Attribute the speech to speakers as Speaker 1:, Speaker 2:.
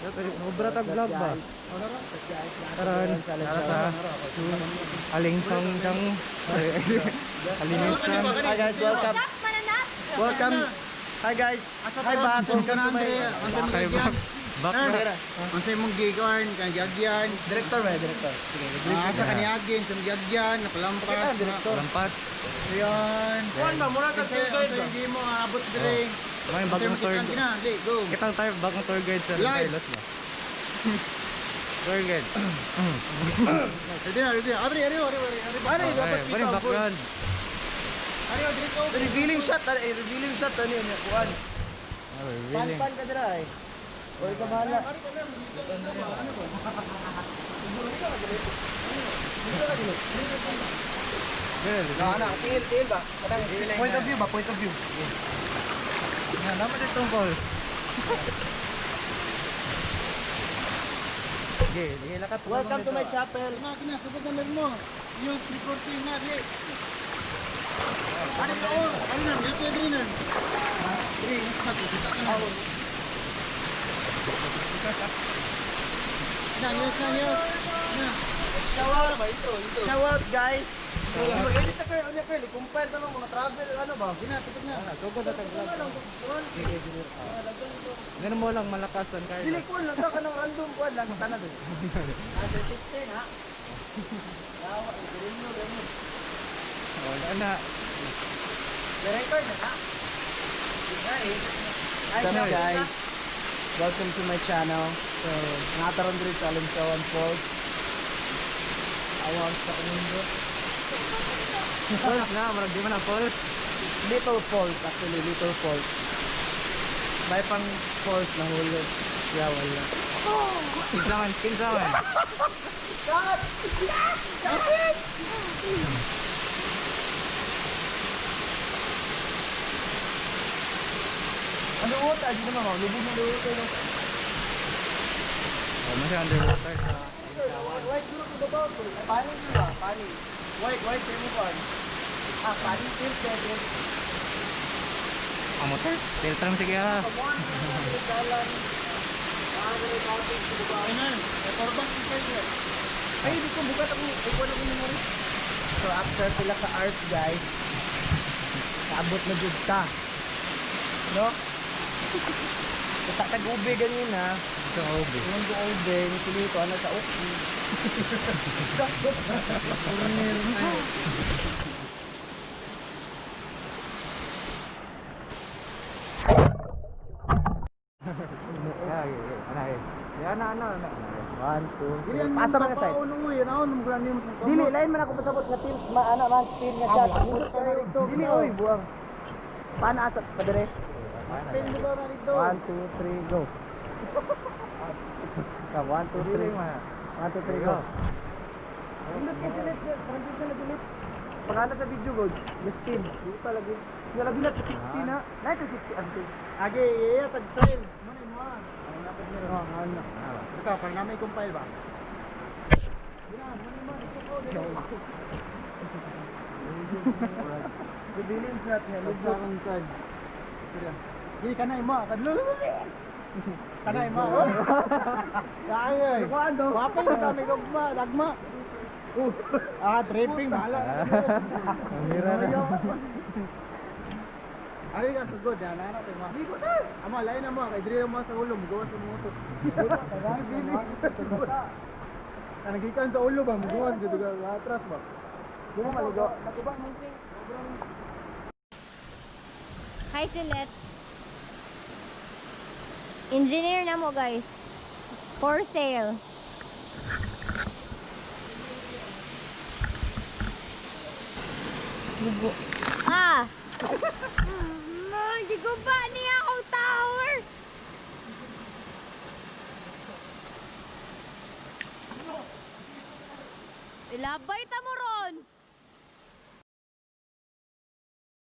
Speaker 1: Obra tag vlog ba? Karon nara sa Aling Song Chang. Aling Song.
Speaker 2: Hi guys, welcome. Welcome. Hi guys. Hi back. Welcome to my
Speaker 1: Kay back. Back na.
Speaker 3: Unsay mong gigon kang giyagyan.
Speaker 2: Director ba, director? Sige.
Speaker 3: Asa ka niagin sa giyagyan, napalampas.
Speaker 2: Ah, director.
Speaker 1: Lampas.
Speaker 3: Ayan.
Speaker 4: Kuan ba mura ka tour guide ba?
Speaker 3: Hindi mo aabot dire.
Speaker 1: May bagong tour.
Speaker 3: Kina, di, go.
Speaker 1: Kitang tayo bagong tour guide sa
Speaker 3: Live.
Speaker 1: Carlos ba? Tour guide.
Speaker 3: Ready na, ready na. Ari, ari, ari, ari, ari.
Speaker 2: Ari, dapat
Speaker 1: Okay,
Speaker 2: kita
Speaker 1: bari
Speaker 2: ang
Speaker 1: background.
Speaker 3: Ari, ari, go.
Speaker 2: Revealing shot, eh, revealing shot ano yun, kuan.
Speaker 1: Ah, revealing.
Speaker 2: Pan ka dira ay. Oy ka bahala.
Speaker 1: Girl,
Speaker 2: No, ana, tiil, tiil ba? Kanang point of view ba? Point of view.
Speaker 1: Nga, dapat itong calls. Sige, sige, lakat.
Speaker 2: Welcome to my chapel.
Speaker 3: Kina, kina, sabot na mo. Use recording na, di. Ari ka, oh. Ari na, dito, ari na. Ari, mas kita ka na. Na, use na, use. Na.
Speaker 2: Shout out. Shout out guys. Mag-edit na kayo, ano kayo, compile na mga travel, ano ba?
Speaker 3: Kina, sabot na.
Speaker 1: Sugod na tag-vlog. Ganun mo lang malakas ang Carlos.
Speaker 2: Dili ko lang ta kanang random kuan lang tanan dun. Ah, sir 16 ha. Yawa, ganun ganun.
Speaker 1: Wala na.
Speaker 2: Record na ha. What's up guys? Welcome to my channel. So, nataron diri sa Alimsawan Falls. Awang sa mundo.
Speaker 1: Falls na, marag di man na falls.
Speaker 2: Little Falls actually, Little Falls. May pang falls na hulog. Yeah, wala.
Speaker 1: Kinsaman, kinsaman.
Speaker 2: Ano uta? Di naman mo. Lubog na lubog kayo.
Speaker 1: Oh, masya underwater sa
Speaker 2: White group ko ba? Paning yun ba? Paning. White, white kayo mo ba? Ah, paning filter.
Speaker 1: Ang motor. Filter mo sige ha.
Speaker 3: Ay, na. Power bank inside there.
Speaker 2: Ay, di ko bukat ako. Ikuha na ko memory. So after pila ka hours guys, kaabot na jud ta. No? Kita tag ube ganina.
Speaker 1: Sa OB.
Speaker 2: Ingon ko ube, ni sili ko ano sa uki.
Speaker 1: Yeah, yeah, yeah. Ano eh. Yeah, ano, ano, ano.
Speaker 2: One, two,
Speaker 3: Dili,
Speaker 2: three. Pasa man ka side.
Speaker 3: Paunong mo, yun. Ako, nung granny mo.
Speaker 2: Dili, lain man ako pasabot nga tilt, maana man spin nga shot. Dili oy, buang. Paano asa padre?
Speaker 3: Spin mo daw na dito.
Speaker 2: One, two, three, go. Ah, one, two, three. One, two, three, go. Pindot kay silit, transition na delete. Pangalan sa video go, spin. Di pa lagi. Nga lagi na 60 na. 9 to 60 ang
Speaker 3: Age, iya, tag-style. Muna mo ah.
Speaker 2: Oh, ano.
Speaker 3: Ito, pag namin compile ba? Gina, muna mo, dito ko, dito.
Speaker 2: Revealing shot niya,
Speaker 3: Sa akong card. Gini, kanay mo, kadlo. Kanay mo, oh. Kaya eh. Wapay na kami, gugma, dagma. Ah, tripping, bahala.
Speaker 1: Ang hira na.
Speaker 3: Ari ka sugod, yan, ana tayo mo. Amo, lain na mo, kay diri mo sa ulo, mugawas sa motor. Ah, nagikan sa ulo ba, mugawas dito ka atras ba.
Speaker 2: Di mo maligo.
Speaker 5: Hi, Silet. Engineer na mo, guys. For sale. Gubo. Ah! Giguba niya akong tower! Ilabay ta mo.